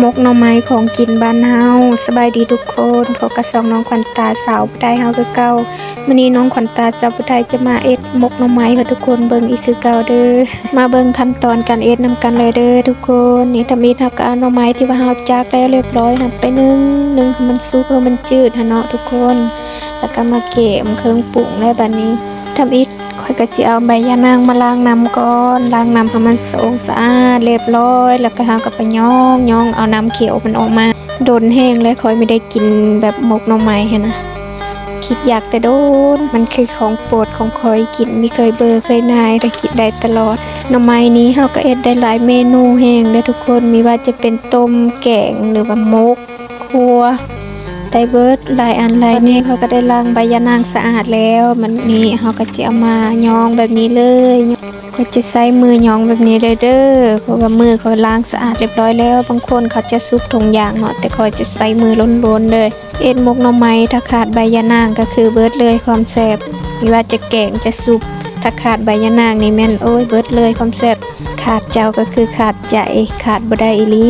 ໝົກໜໍ່ໄມ້ຂອງກິນບ້ານເຮົາ. ສະບາຍດີທຸກຄົນ, ພົບກັບຊ່ອງນ້ອງຂວັນຕາສາວຜູ້ໄທເຮົາຄືເກົ່າ. ມື້ນີ້ນ້ອງຂວັນຕາສາວຜູ້ໄທຈະມາເຮັດໝົກໜໍ່ໄມ້ໃຫ້ທຸກຄົນເບິ່ງອີກຄືເກົ່າເດີ້. ມາເບິ່ງຂັ້ນຕອນການເຮັດນຳກັນເລີຍເດີ້ທຸກຄົນ. ນີ້ທຳອິດເຮົາກໍເອົາໜໍ່ໄມ້ທີ່ວ່າເຮົາຈາກແລ້ວລຽບຮ້ອຍຫັ້ນໄປໜຶ້ງ, ໜຶ້ງໃຫ້ມັນສຸກ ໃຫ້ມັນຈືດຫັ້ນເນາະທຸກຄົນ, ແລ້ວກໍມາກຽມເຄື່ອງປຸງ. ແລ້ວບາດນີ້ທຳອິດ ຂ້ອຍກໍຊິເອົາໃບຢານາງມາລ້າງນ້ຳກ່ອນ, ລ້າງນ້ຳໃຫ້ມັນສະອາດສະອາດລຽບຮ້ອຍ ແລ້ວກໍເຮົາກໍໄປຍ້ອງ, ຍ້ອງເອົານ້ຳຂຽວມັນອອກມາ. ດົນແຮງແລ້ວຂ້ອຍບໍ່ໄດ້ກິນແບບໝົກໜໍ່ໄມ້ຫັ້ນນະ, ຄິດຢາກແຕ່ດົນ. ມັນຄືຂອງໂປດຂອງຂ້ອຍ, ກິນມີເຄີຍເບື່ອເຄີຍໜ່າຍ ແຕ່ກິນໄດ້ຕະຫຼອດ. ໜໍ່ໄມ້ນີ້ເຮົາກໍເຮັດໄດ້ຫຼາຍເມນູແຮງເດີ້ທຸກຄົນ, ມີວ່າຈະເປັນຕົ້ມ, ແກງ ຫຼືວ່າໝົກ ຂົ້ວ ໄດ້ເບິດ ຫຼາຍອັນຫຼາຍແນວ. ຂ້ອຍກໍໄດ້ລ້າງໃບຢານາງສະອາດແລ້ວ, ບາດນີ້ເຮົາກໍຈະເອົາມາຍ້ອງແບບນີ້ເລີຍ. ຂ້ອຍຈະໃຊ້ມືຍ້ອງແບບນີ້ເລີຍເດີ້ ເພາະວ່າມືຂ້ອຍລ້າງສະອາດລຽບຮ້ອຍແລ້ວ. ບາງຄົນເຂົາຈະສູບຖົງຢາງເນາະ, ແຕ່ຂ້ອຍຈະໃຊ້ມືລ້ວນໆເລີຍ. ເຮັດໝົກໜໍ່ໄມ້ ຖ້າຂາດໃບຢານາງກໍຄືເບິດເລີຍຄວາມແຊບ, ບໍ່ວ່າຈະແກງຈະສຸບ, ຖ້າຂາດໃບຢານາງນີ້ແມ່ນ ໂອ້ຍ ເບິດເລີຍຄວາມແຊບ. ຂາດເຈົ້າກໍຄືຂາດໃຈ, ຂາດບໍ່ໄດ້ອີ່ຫຼີ.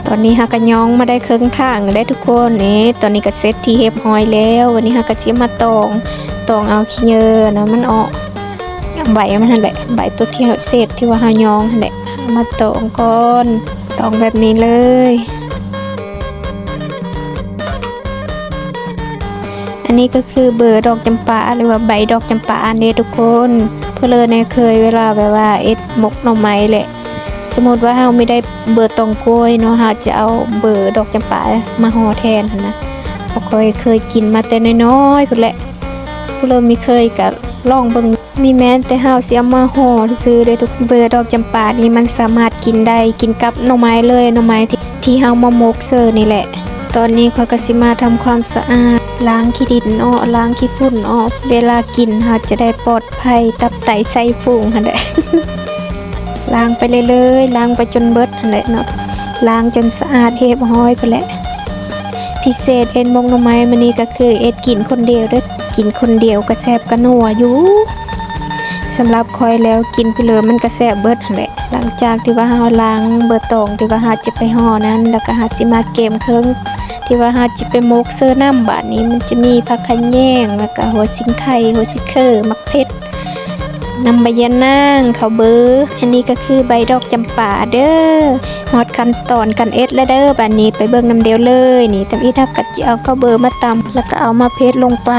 ຕອນນີ້ເຮົາກໍຍ້ອງມາໄດ້ເຄິ່ງທາງແລ້ວເດ້ທຸກຄົນ. ນີ້ ຕອນນີ້ກໍເສັດທີ່ຮຽບຮ້ອຍແລ້ວ. ບາດນີ້ເຮົາກໍຊິມາຕອງ, ຕອງເອົາຂີ້ເຫຍື້ອນະມັນອອກ, ໃບມັນຫັ້ນແຫຼະ, ໃບຕົວທີ່ເຮົາເສັດທີ່ວ່າເຮົາຍ້ອງຫັ້ນແຫຼະ, ເອົາມາຕອງກ່ອນ, ຕອງແບບນີ້ເລີຍ. ອັນນີ້ກໍຄືເບີດອກຈຳປາ ຫຼືວ່າໃບດອກຈຳປາຫັ້ນເດ້ທຸກຄົນ. ເພື່ອເລີແນ່ເຄີຍ ເວລາແບບວ່າເຮັດໝົກໜໍ່ໄມ້ແຫຼະ, ສົມມຸດວ່າເຮົາມີໄດ້ເບີຕອງກ້ວຍເນາະ, ເຮົາຈະເອົາເບີດອກຈຳປາມາຫໍ່ແທນຫັ້ນນະ. ເພາະຂ້ອຍເຄີຍກິນມາແຕ່ນ້ອຍໆພຸ້ນແຫຼະ. ຜູ້ເລີມີເຄີຍກະລອງເບິ່ງ. ມີແມ່ນແຕ່ເຮົາຊິເອົາມາຫໍ່ຊື່ໆເດ້ທຸກ. ເບີດອກຈຳປານີ້ມັນສາມາດກິນໄດ້, ກິນກັບໜໍ່ໄມ້ເລີຍ, ໜໍ່ໄມ້ທີ່ ທີ່ເຮົາມາໝົກເສີນີ້ແຫຼະ. ຕອນນີ້ຂ້ອຍກໍຊິມາທຳຄວາມສະອາດ, ລ້າງຂີ້ດິນອອກ, ລ້າງຂີ້ຝຸ່ນອອກ. ເວລາກິນເຮົາຈະໄດ້ປອດໄພ, ຕັບໄຕໄສ້ພຸງຫັ້ນແຫຼະ. ລ້າງໄປເລື້ອຍໆ, ລ້າງໄປຈົນເບິດຫັ້ນແຫຼະເນາະ, ລ້າງຈົນສະອາດຮຽບຮ້ອຍພຸ້ນແຫຼະ. ພິເສດເຮັດໝົກໜໍ່ໄມ້ມື້ນີ້ກໍຄືເຮັດກິນຄົນດຽວເດີ້, ກິນຄົນດຽວກໍແຊບກະນົວຢູ່. ສຳລັບຂ້ອຍແລ້ວ ກິນຜູ້ເລີມັນກໍແຊບເບິດຫັ້ນແຫຼະ. ຫຼັງຈາກທີ່ວ່າເຮົາລ້າງເບີຕອງທີ່ວ່າເຮົາຈະໄປຫໍ່ນັ້ນ, ແລ້ວກໍເຮົາຊິມາກຽມເຄື່ອງທີ່ວ່າເຮົາຈະໄປໝົກເສີນ້ຳ. ບາດນີ້ມັນຈະມີຜັກຂະແຍງ, ແລ້ວກໍຫົວຊິງໄຄ, ຫົວຊິເຄີ, ໝາກເຜັດ, ນ້ຳໃບຍານາງ, ເຂົ້າເບີ. ອັນນີ້ກໍຄືໃບດອກຈຳປາເດີ້. ຮອດຂັ້ນຕອນການເຮັດແລ້ວເດີ້, ບາດນີ້ໄປເບິ່ງນຳດຽວເລີຍ. ນີ້ ທຳອິດເຮົາກໍຈະເອົາເຂົ້າເບີມາຕຳ ແລ້ວກໍເອົາໝາກເຜັດລົງໄປ.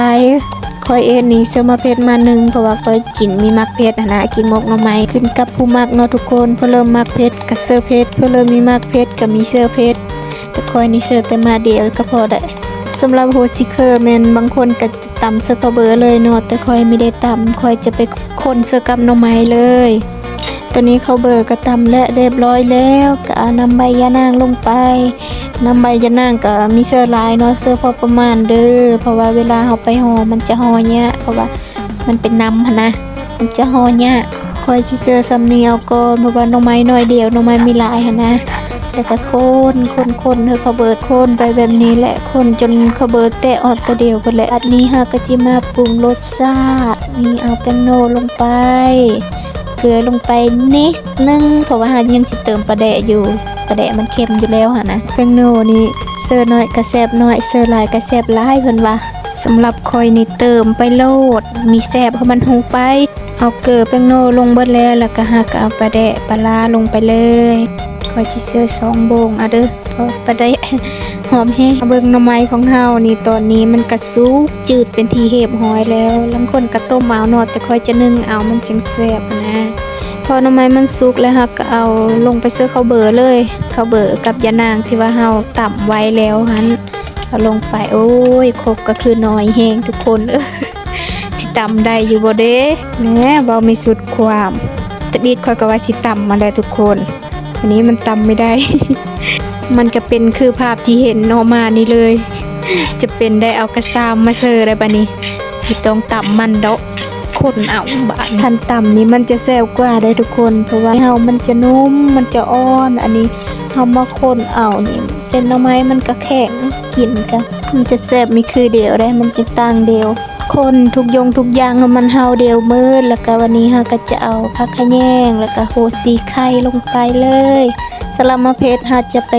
ຂ້ອຍເອງນີ້ເສີໝາກເຜັດມາໜຶ່ງ ເພາະວ່າຂ້ອຍກິນມີໝາກເຜັດຫັ້ນນະ, ກິນໝົກໜໍ່ໄມ້. ຂຶ້ນກັບຜູ້ມັກເນາະທຸກຄົນ, ຜູ້ເລີມັກເຜັດກໍເສີເຜັດ, ຜູ້ເລີມີໝາກເຜັດກໍມີເສີເຜັດ, ແຕ່ຂ້ອຍນີ້ເສີແຕ່ໝາກດຽວກໍພໍໄດ້. ສຳລັບຫົວຊິເຄີແມ່ນບາງຄົນກໍຈະຕຳເສີເຂົ້າເບີເລີຍເນາະ, ແຕ່ຂ້ອຍບໍ່ໄດ້ຕຳ, ຂ້ອຍຈະໄປຄົນເສີກັບໜໍ່ໄມ້ເລີຍ. ຕອນນີ້ເຂົ້າເບີກໍຕຳແລະຮຽບຮ້ອຍແລ້ວ, ກໍເອົານ້ຳໃບຢານາງລົງໄປ. ນ້ຳໃບຢານາງກໍມີເສີຫຼາຍເນາະ, ເສີພໍປະມານເດີ້, ເພາະວ່າເວລາເຮົາໄປຫໍ່ມັນຈະຫໍ່ຍາກ, ເພາະວ່າມັນເປັນນ້ຳຫັ້ນນະ, ມັນຈະຫໍ່ຍາກ. ຂ້ອຍຊິເສີຊ່ຳນີ້ເອົາກ່ອນ, ເພາະວ່າໜໍ່ໄມ້ໜ້ອຍດຽວ, ໜໍ່ໄມ້ມີຫຼາຍຫັ້ນນະ. ແລ້ວກໍຄົນ, ຄົນ, ຄົນໃຫ້ເຂົ້າເບີ, ຄົນໄປແບບນີ້ແຫຼະ, ຄົນຈົນເຂົ້າເບີແຕກອອກແຕ່ດຽວພຸ້ນແຫຼະ. ບາດນີ້ເຮົາກໍຊິມາປຸງລົດຊາດ, ນີ້ເອົາແປ້ງໂນລົງໄປ. ເກືອລົງໄປນິດໜຶ່ງ ເພາະວ່າເຮົາຍັງຊິເຕີມປາແດະຢູ່, ປາແດະມັນເຄັມຢູ່ແລ້ວຫັ້ນນະ. ແປ້ງໂນນີ້ເສີໜ້ອຍກະແຊບໜ້ອຍ, ເສີຫຼາຍກະແຊບຫຼາຍເພິ່ນວ່າ. ສຳລັບຂ້ອຍນີ້ເຕີມໄປໂລດ, ມີແຊບໃຫ້ມັນຮູ້ໄປ. ເອົາເກືອແປ້ງໂນລົງເບິດແລ້ວ, ແລ້ວກະເຮົາກະເອົາປາແດະປາຫຼ້າລົງໄປເລີຍ. ຂ້ອຍຊິເສີສອງໂບງເອົາເດີ້. ພໍປາແດະຫອມແຮງ. ມາເບິ່ງໜໍ່ໄມ້ຂອງເຮົານີ້, ຕອນນີ້ມັນກະສຸກຈືດເປັນທີ່ຮຽບຮ້ອຍແລ້ວ. ລາງຄົນກະຕົ້ມເອົາເນາະ, ແຕ່ຂ້ອຍຈະໜຶ້ງເອົາ, ມັນຈັ່ງແຊບຫັ້ນນະ. ພໍໜໍ່ໄມ້ມັນສຸກແລ້ວ, ເຮົາກະເອົາລົງໄປເສີເຂົ້າເບີເລີຍ. ເຂົ້າເບີກັບຢານາງທີ່ວ່າເຮົາຕຳໄວ້ແລ້ວຫັ້ນ ເອົາລົງໄປ. ໂອ້ຍ ຄົກກະຄືໜ້ອຍແຮງທຸກຄົນເອີຍ. ຊິຕຳໄດ້ຢູ່ບໍ່ເດ? ແນ່ ເວົ້າມີສຸດຄວາມ. ຕະບິດຂ້ອຍກໍວ່າຊິຕຳຫັ້ນແຫຼະທຸກຄົນ, ອັນນີ້ມັນຕຳບໍ່ໄດ້. ມັນກະເປັນຄືພາບທີ່ເຫັນອອກມານີ້ເລີຍ. ຈະເປັນໄດ້ເອົາກະຊາມມາເສີໄດ້ບາດນີ້, ບໍ່ຕ້ອງຕຳມັນດອກ, ຄົນເອົາບາດ. ຄັນຕຳນີ້ມັນຈະແຊບກວ່າໄດ໋ທຸກຄົນ, ເພາະວ່າເຮົາມັນຈະນຸ້ມ, ມັນຈະອ່ອນ. ອັນນີ້ເຮົາມາຄົນເອົານີ້, ເສັ້ນໜໍ່ໄມ້ມັນກະແຂງ, ກິນກະ ມັນຈະແຊບມີຄືດຽວໄດ໋, ມັນຈະຕ່າງດຽວ. ຄົນທຸກຢ່າງທຸກຢ່າງໃຫ້ມັນເຮົາດຽວໝົດ, ແລ້ວກະບາດນີ້ເຮົາກະຈະເອົາຜັກຂະແຍງ ແລ້ວກະຫົວສີໄຄລົງໄປເລີຍ. ສ ສຳລັບໝາກເຜັດ ເຮົາຈະໄປ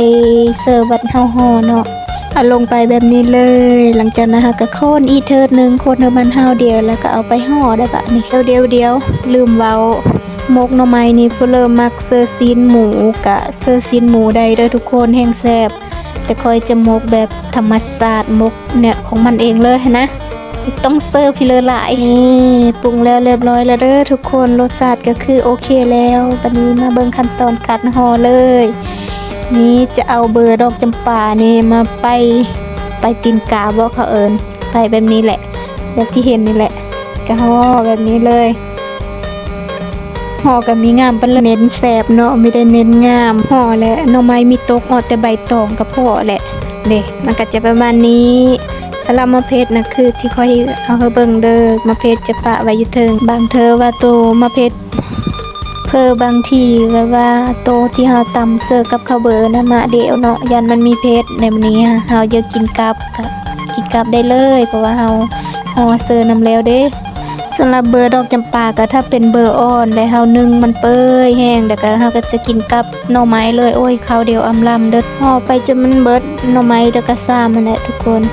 ເສີບວັດເຮົາຫໍ່ເນາະ ເອົາລົງໄປແບບນີ້ເລີຍ. ຫຼັງຈາກນັ້ນເຮົາກໍຄົນອີກເທີດໜຶ່ງ ຄົນໃຫ້ມັນຫາວດຽວ ແລ້ວກໍເອົາໄປຫໍ່ໄດ້ບາດນີ້ ດຽວໆ ລືມເວົ້າ ໝົກໜໍ່ໄມ້ນີ້ ຜູ້ເລີມັກເສີຊີ້ນໝູ ກະເສີຊີ້ນໝູໄດ້ເດີທຸກຄົນ ແຮ່ງແຊບ. ແຕ່ຂ້ອຍຈະໝົກແບບທຳມະຊາດ ໝົກແນວຂອງມັນເອງເລີຍຫັ້ນນະ ຕ້ອງເສີພີເລີຫຼາຍ. ນີ້ ປຸງແລ້ວລຽບຮ້ອຍແລ້ວເດີທຸກຄົນ ລົດຊາດກໍຄືໂອເຄແລ້ວ. ບັດນີ້ມາເບິ່ງຂັ້ນຕອນການຫໍ່ເລີຍ. ນີ້ຈະເອົາເບີດອກຈຳປານີ້ມາປ້າຍ ປ້າຍຕີນກາບໍ ເຂົາເອີ້ນ ປ້າຍແບບນີ້ແຫຼະ ແບບທີ່ເຫັນນີ້ແຫຼະ ກະຫໍ່ແບບນີ້ເລີຍ. ຫໍ່ກໍມີງາມປານໃດ ເນັ້ນແຊບເນາະ ມີແຕ່ເນັ້ນງາມ. ຫໍ່ແລ້ວໜໍ່ໄມ້ມີຕົກ ເອົາແຕ່ໃບຕອງກໍພໍແຫຼະເດ້. ມັນກໍຈະປະມານນີ້ ສຳລັບໝາກເຜັດນະ ຄືທີ່ຂ້ອຍເອົາໃຫ້ເບິ່ງເດີ. ໝາກເຜັດຈະປະໄວ້ຢູ່ເທິງ ບາງເທື່ອວ່າໂຕໝາກເຜັດເຜີ້ ບາງທີແບບວ່າໂຕທີ່ເຮົາຕຳເສີກັບເຂົ້າເບີນະ ມາດຽວເນາະ ຢ້ານມັນມີເຜັດ. ໃນມື້ນີ້ເຮົາຢາກກິນກັບ ກໍກິນກັບໄດ້ເລີຍ ເພາະວ່າເຮົາຫໍ່ເສີນຳແລ້ວເດ້. ສຳລັບເບີດອກຈຳປາ ກໍຖ້າເປັນເບີອ່ອນ ແລ້ວເຮົາໜຶ້ງມັນເປີຍແຮງ ແລ້ວກໍເຮົາກໍຈະກິນກັບໜໍ່ໄມ້ເລີຍ. ໂອ້ຍ ຄາວດຽວອຳລຳເດີ ຫໍ່ໄປຈົນມັນເບີດໜໍ່ໄມ້ ແລ້ວກໍຊາມຫັ້ນແຫຼະທຸກຄົນ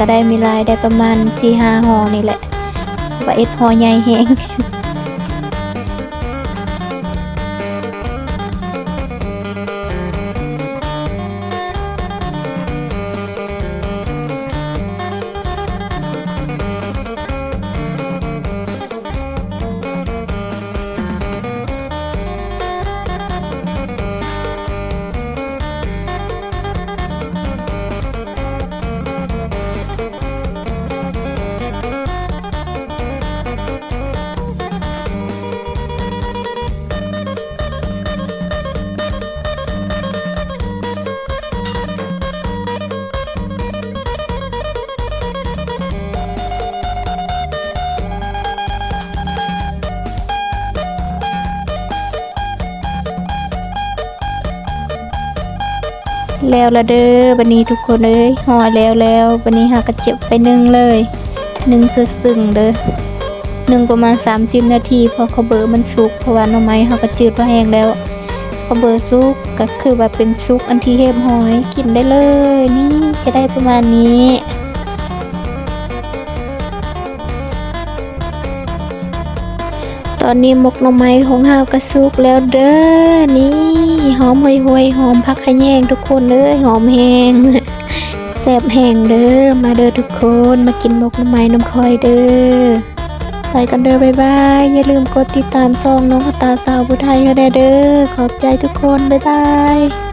ກໍໄດ້ມີຫຼາຍ ໄດ້ປະມານສີ່ຫ້າຫໍ່ນີ້ແຫຼະ ວ່າເອັດຫໍ່ໃຫຍ່ແຮງ. ແລ້ວລະເດີ ບັດນີ້ທຸກຄົນເອີຍ ຫໍ່ແລ້ວແລ້ວ. ບັດນີ້ເຮົາກໍເກັບໄປໜຶ້ງເລີຍ ໜຶ້ງຊຶ້ງໆເດີ ໜຶ້ງປະມານສາມສິບນາທີ ພໍເຂົ້າເບີມັນສຸກ ເພາະວ່າໜໍ່ໄມ້ເຮົາກໍຈືດພໍແຮງແລ້ວ. ເຂົ້າເບີສຸກກໍຄືວ່າເປັນສຸກອັນທີ່ຮຽບຮ້ອຍ ກິນໄດ້ເລີຍ. ນີ້ຈະໄດ້ປະມານນີ້. ຕອນນີ້ໝົກໜໍ່ໄມ້ຂອງເຮົາກໍສຸກແລ້ວເດີ. ນີ້ ຫອມຫວຍໆ ຫອມຜັກຂະແຍງ ທຸກຄົນເອີຍ ຫອມແຮງ ແຊບແຮງເດີ. ມາເດີທຸກຄົນ ມາກິນໝົກໜໍ່ໄມ້ນຳຂ້ອຍເດີ. ໄປກ່ອນເດີ ບາຍບາຍ. ຢ່າລືມກົດຕິດຕາມຊ່ອງນ້ອງຂະຕາສາວຜູ້ໄທເຮົາແດ່ເດີ. ຂອບໃຈທຸກຄົນ ບາຍບາຍ.